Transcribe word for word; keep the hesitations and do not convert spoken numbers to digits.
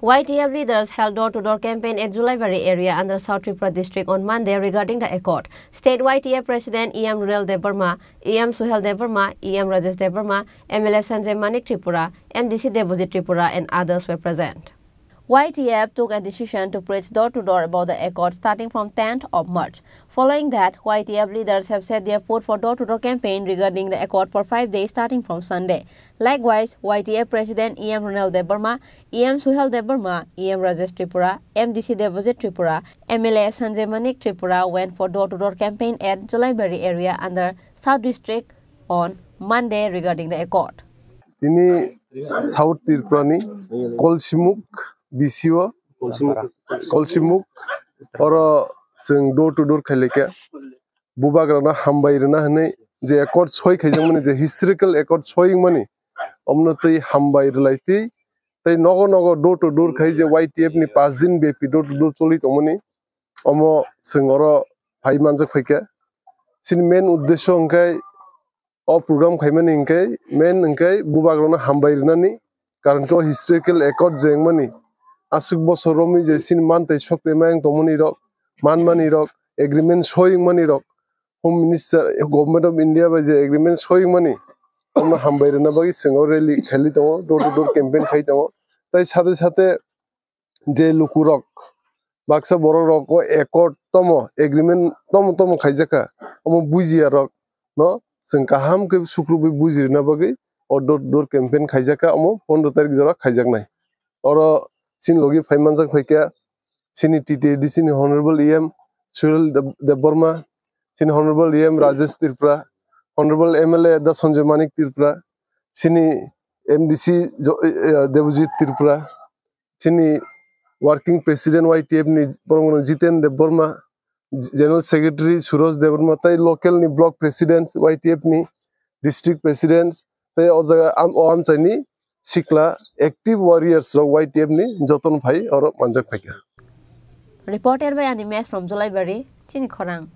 Y T F leaders held door-to-door campaign at Julaibari area under South Tripura district on Monday regarding the accord. State Y T F President E M Runel Debbarma, E M Suhel Debbarma, E M Rajesh Debbarma, M L A Sanjay Manik Tripura, M D C Debojit Tripura and others were present. Y T F took a decision to preach door-to-door about the accord starting from tenth of March. Following that, Y T F leaders have set their foot for door-to-door campaign regarding the accord for five days starting from Sunday. Likewise, Y T F President E M Runel Debbarma, E M Suhel Debbarma, E M Rajesh Tripura, M D C Debojit Tripura, M L A Sanjay Manik Tripura went for door-to-door campaign at Jolaibari area under South District on Monday regarding the accord. Tini South Tripura ni Kolsimuk B C O, Kolsimuk oro chwng door to door khailai kha. Bubagrano hambai rwna hwnwi je accord soi khaijakmani, je historical accord soi wngmani, omno twi hambai rwlai twi tei nogo nogo door to door khai je Y T F ni paanch din bepi door to door choli tongmani, omo chwng oro phai manjak phaikha. Chini main uddesho hwnkhe o program khaimani hwnkhe main hwnkhe bubagrano hambai rwnani, karon khe o historical accord je wngmani aswk bosor romwi je chini mantei soktwi mayang tongmani rok, manmani rok, agreement soi wngmani rok, Home Minister, Government of India bai je agreement soi wngmani, omo hambai rwna bagwi chwng o rally khailai tongo, door to door campaign khai tongo. Tai sate sate je lukurok, baksa borok rok o accord tomo, agreement tomo tomo khaijak kha, omo bujiya rok no chwng kaham khe sukrubwi bujirina bagwi o door to door campaign khaijak kha, omo pondro tarik jora khaijaknai. Oro chini logi phai manjak phaikha chini T T A D C ni Honorable E M Surel Deb-, Debbarma, chini Honorable E M Rajesh Tripura, Honorable M L A da Sanjay Manik Tripura, chini M D C Jo-, eh, eh, Debojit Tripura, chini Working President Y T F ni borok no Jiten Debbarma, General Secretary Suraj Debbarma, tai local ni Block President Y T F ni, District President, tai o jaga am-, o amchaini sikla active warriors rok Y T F ni jotono phai oro manjak phaikha. Reporter by Animesh from Jolaibari, chini khorang.